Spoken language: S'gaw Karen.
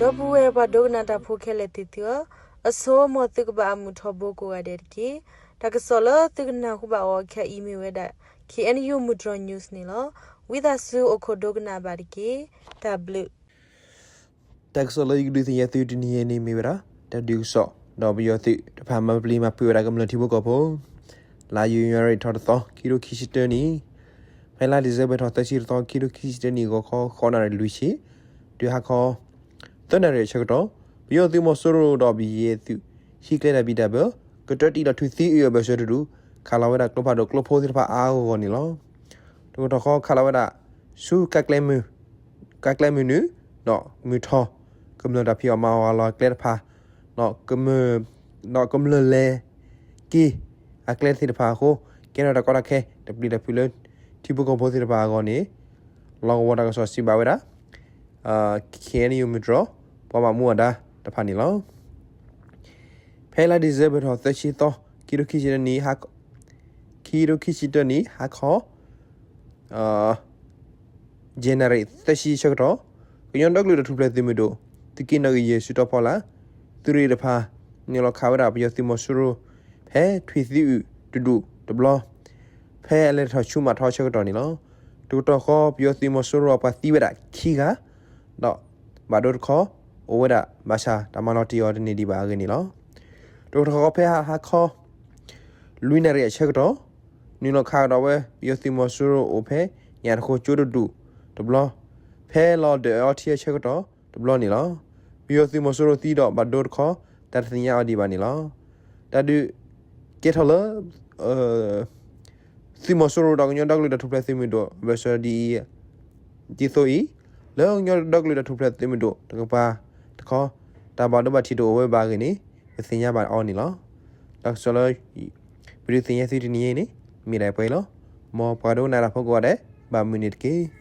ဒီပုၢ်ဝဲၢ်ပှၤဒိကနၣ်တၢ်ဖိခဲလၢာ်သ့ၣ်သုဧၢ, အဆိ မ်သုကဘၣ်အမုာ်ထီဘိကိးဂၤဒဲးတက့ၢ်. တၢ်ကစီၣ်လၢသုကနၢ်ဟူဘၣ်အီၤခဲအံၤမ့ၢ်ဝဲဒၣ် K N U မုၢ်တြီၤ news န့ၣ်လီၤ. ဝံသးစူၤအိၣ်ခိးဒိကနၣ်ဘၣ်တက့ၢ်. တၢ်ဘျုး တၢ်ကစီၣ်လၢယကဒုးသ့ၣ်ညါသုတနံၤအံၤန့ၣ်မ့ၢ်ဝဲဒၣ် တၢ်ဒုးကစီၣ် ဒီးပယီၤသုးတဖၣ်မၤပျံၤမၤဖုးဝဲဒၣ်ကမျၢၢ်ထံဖိကီၢ်ဖိ လါယနူၤအါရံၤထီၣ်တသီ ခံထိခံဆံတၢနံၣ်, ဖဲလါဒံၣ်စ့ဘၢၣ်ထီၣ်သၢဆံတသီ ခံထိခံဆံတၢနံၣ် ဂီၤခီဃိးနၣ်ရံၣ်လွံၢ်ဆံ တုၤဟါခီ သၢနၣ်ရံၣ်အဆၢကတီၢ် ပယီၤသုးမီၤစိရိၤဒီးပယီၤသုး ဟံးကျဲတၢ်ဘံၣ်တၢ်ဘၢ ကတၢၢ်တံၢ်ဒီးထုးသံအုးအဘၢၣ်စၢၤတဒူၣ် ခးလီၤဝဲဒၣ်ကျိဖးဒိၣ်ကျိဖိသ့ၣ်တဖၣ်အါအါဂီၢ်ဂီၢ်န့ၣ်လီၤ. တကတီၢ်ဃီခးလီၤဝဲဒၣ် ဆူ ကါကျဲမုၢ်နုာ် ဒီးမုၢ်ထီၣ် ကမျၢၢ်တၢ်ဖံးအီၣ်မၤအီၣ်အလီၢ်အကျဲတဖၣ် ဒီးကမျၢၢ်လဲၤက့ၤအကျဲသ့ၣ်တဖၣ်အဃိ ကဲထီၣ်တၢ်ကီတၢ်ခဲ တပျံၤတၢ်ဖုးလၢ ထံဖိကီၢ်ဖိသ့ၣ်တဖၣ်အဂီၢ်န့ၣ် လီၢ်ကဝီၤတၢ်ကစီၣ်စံးဘၣ်ဝဲဒၣ် K N U မုၢ်တြီၤ ပှၤဘၣ်မူဘၣ်ဒါတဖၣ်န့ၣ်လီၤ. ဖဲလါဒံၣ်စ့ဘၢၣ်ထီၣ်သၢဆံသီ ခံထိခံဆံတၢနံၣ် ခံထိခံဆံတၢနံၣ် ဟါခီ ယဲၢ်နၣ်ရံၣ်သၢဆံဆၢကတီၢ် ကညီဒီကလုာ်တၢ်ထူၣ်ဖျဲးသုးမုၢ်ဒိၣ် သုးက့နီၣ်ဂံၢ်ယဲၢ် စုတီၤဖီလာ် သုးရ့ၣ်တဖၣ် နုာ်လီၤခးဝဲဒၣ်ပယီၤသုးမီၤစိရိၤ ဖဲထွံၣ်သံအုးတဒူၣ်တဘျီ ဖဲအလဲၤထီၣ်ဆူမးထီဆၢကတီၢ်န့ၣ်လီၤ. တကတီၢ်ဃီ ပယီၤသုးမီၤစိရိၤအပှၤသံဝဲဒၣ်ခံဂၤ ဒီးဘၣ်ဒိတခီ အိၣ်ဝဲဒၣ်ဘၣ်ဆၣ်တၢ်မၤလီၤတံၢ်အီၤတန့ၢ်ဒံးဘၣ်အဂ့ၢ်န့ၣ်လီၤ. တကတီၢ်ဃီဖဲဟါခီ လွံၢ်နၣ်ရံၣ်အဆၢကတီၢ် နုာ်လီၤခးကဒီးဝဲ ပယီၤသုးမီၤစိရိၤအိၣ်ဖဲ ညၣ်တဃိကၠိတဒူၣ်တဘျီ ဖဲလီၤဒၢးအီထံအဆၢကတီၢ်တဘျီန့ၣ်လီၤ. ပယီၤသုးမီၤစိရိၤသံဒီးဘၣ်ဒိတခီ တၢ်တသ့ၣ်ညါအီၤဒံးဘၣ်န့ၣ်လီၤ. တၢ်ဒုးကဲထီၣ်လၢ သုးမီၤစိရိၤဒီးကညီဒီကလုာ်တၢ်ထူၣ်ဖျဲးသုးမုၢ်ဒိၣ် အဘၢၣ်စၢၤဒ်အံၤ ဒ်သိးအံၤ လၢကညီဒီကလုာ်တၢ်ထူၣ်ဖျဲးသုးမုၢ်ဒိၣ်တကပၤတခီ တၢ်ဘၣ်ဒိဘၣ်ထံးတအိၣ်ဝဲဘၣ်အဂ့ၢ်န့ၣ် ပသ့ၣ်ညါဘၣ်အီၤန့ၣ်လီၤ. တၢ်ကစီၣ်လၢ ပဒုးသ့ၣ်ညါသုတနံၤအံၤန့ၣ် မ့ၢ်ဒၣ်ပှဲၤအံၤလီၤ. မ်ပှၤဒိကနၣ်တၢ်ဖိကိးဂၤဒဲး ဘၣ်မုာ်န့ၣ်တက့ၢ်.